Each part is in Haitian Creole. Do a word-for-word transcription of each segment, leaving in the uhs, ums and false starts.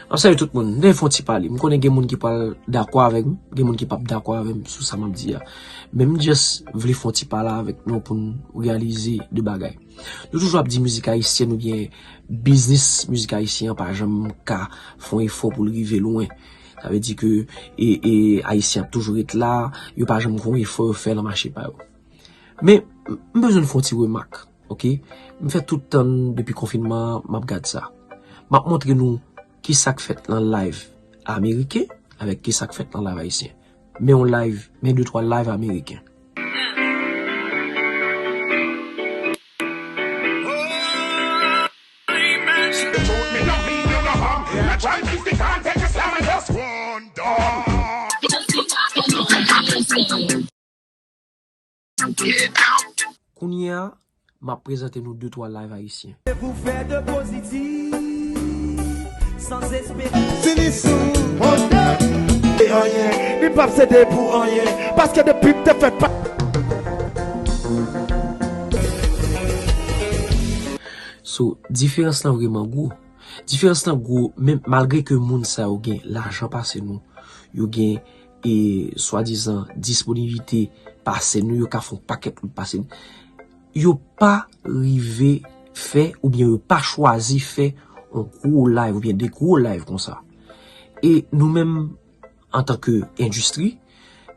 M ap salye tout moun. M te fè yon ti pale. M konnen gen moun ki pral dakò avèk m, gen moun ki p ap dakò avè m sou sa m ap di a. Men m just vle fè yon ti pale avèk nou pou n reyalize de bagay. Nou toujou ap di mizik ayisyèn oubyen biznis mizik ayisyen an pa janm ka fè yon efò pou l rive lwen. Sa vle di ke e, e, Ayisyen ap toujou ret la, yo pa janm gen yon efò yo fè nan mache pa yo. Men, m, m bezwen fè yon ti remak, oke? M fè tout tan depi konfinman an, m ap gad sa. M ap montre nou ki sa k fèt nan live ameriken avèk ki sa k fèt nan live ayisyen. Men yon live, men de twa live ameriken. Kounye a, m ap prezante nou de twa live ayisyen. Se pou fè de pozitif, san espere. Fini sou honda. E anyen, li p ap sede pou anyen, paske depi m te fèt pa. So, diferans lan vrèman gwo. Diferans lan gwo, men malgre ke moun sa yo gen lajan pase nou, yo gen e swadizan disponibilite pase nou, yo ka fè yon pakèt wout pase nou, yo pa rive fè oubyen yo pa chwazi fè yon gwo live oubyen de gwo live konsa. E nou menm, antanke endistri,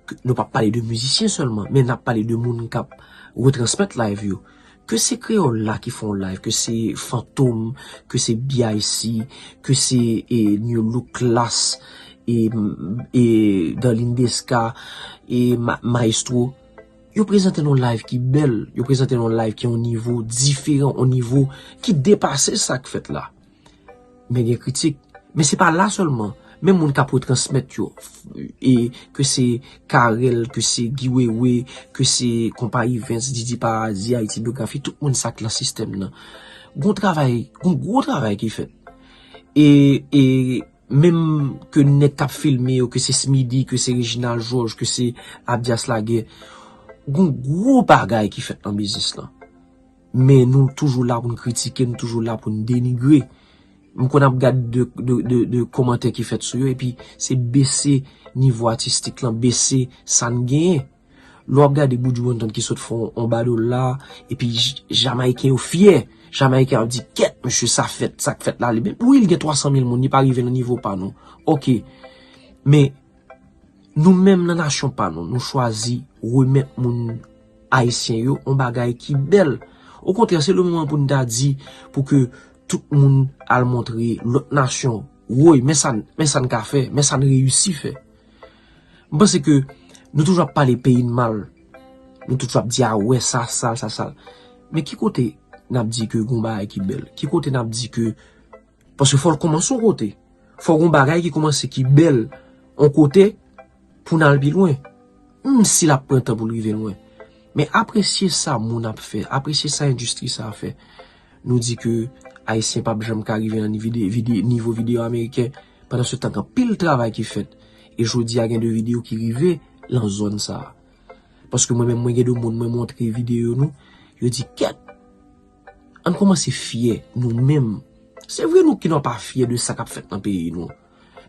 ke, nou p ap pale de mizisyen sèlman, men n ap pale de moun k ap retransmèt live yo. Ke se Kreyòl la ki fè yon live, ke se Fantom, ke se B I C, ke se e, New Look Class, e, e Darline Desca, e Ma, Maestro, yo prezante nou live ki bèl, yo prezante nou live ki yon nivo diferan, yon nivo ki depase sa k fèt la. Men gen kritik. Men se pa la sèlman. Men moun k ap retransmèt yo, e ke se Carel, ke se Guy Wewe, ke se Konpa Events, Didi Paradis, Haïti Biographie, tout moun sa k lan sistèm nan. Gon travay, gon gwo travay ki fèt. E, e menm ke nèg k ap filme yo, ke se Smidy, ke se Reginald Georges, ke se Abdias Laguerre, gon gwo bagay ki fèt nan biznis lan. Men nou toujou la pou n kritike, nou toujou la pou n denigre. M konn ap gad de, de, de, de kòmantè ki fèt sou yo, epi se bese nivo atistik lan, bese sa n genyen. Lè w ap gade Buju Banton ki sot fè yon, yon badol la, epi J, Jamayiken yo fyè. Jamayiken yo ap di, "Kèt, mesye, sa fèt, sa k fèt la, li menm." Wi, l gen twa san mil moun, li pa rive nan nivo pa nou. Oke. Men, nou menm nan nasyon pa nou, nou chwazi remèt moun ayisyen yo yon bagay ki bèl. Okontrè, se le moman pou n ta di, pou ke tout moun al montre lòt nasyon, woy, men sa n, men sa n ka fè, men sa n reyisi fè. M panse ke nou toujou ap pale peyi n mal. Nou toujou ap di, "A wè, sa sal, sa sal." Men ki kote n ap di ke gon bagay ki bèl? Ki kote n ap di ke, paske fò l kòmanse yon kote. Fò gon bagay ki kòmanse ki bèl yon kote pou n al pi lwen. Menm si l ap pran tan pou l rive lwen. Men apresye sa moun ap fè, apresye sa endistri sa a fè. Nou di ke Ayisyen p ap janm ka rive nan ni vide, vide, nivo videyo ameriken, pandan se tan gen anpil travay ki fèt. E jodi a gen de videyo ki rive lan zòn sa a. Paske mwen menm mwen gen de moun mwen montre videyo nou, yo di, "Kèt, ann kòmanse fyè nou menm." Se vre nou ki nou pa fyè de sa k ap fèt nan peyi nou.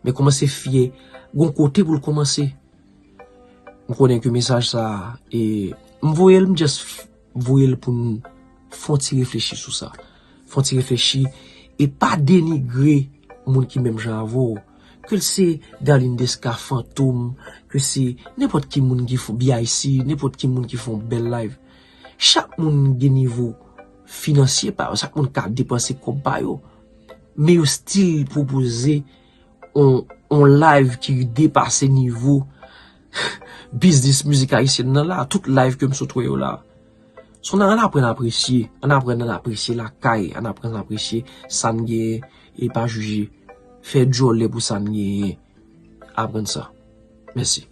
Men kòmanse fyè, gon kote pou l kòmanse. M konnen ke mesaj sa a, e, m voye l, m just f, voye l pou n fè yon ti reflechi sou sa. Fè yon ti reflechi e pa denigre moun ki menm jan avè w. Ke l se Darline Desca, Fantom, ke se nenpòt ki moun ki fè B I C, nenpòt ki moun ki fè yon bèl live. Chak moun gen nivo finansye pa yo, chak moun ka depanse kòb pa yo. Men yo still pwopoze yon, yon live ki depase nivo biznis mizik ayisyen nan la. Tout live ke m sot wè yo la. So, ann, ann aprann apresye. Ann aprann, ann apresye lakay. Ann aprann apresye sa n genyen e pa jije. Fè djòlè pou sa n genyen. Aprann sa. Mèsi.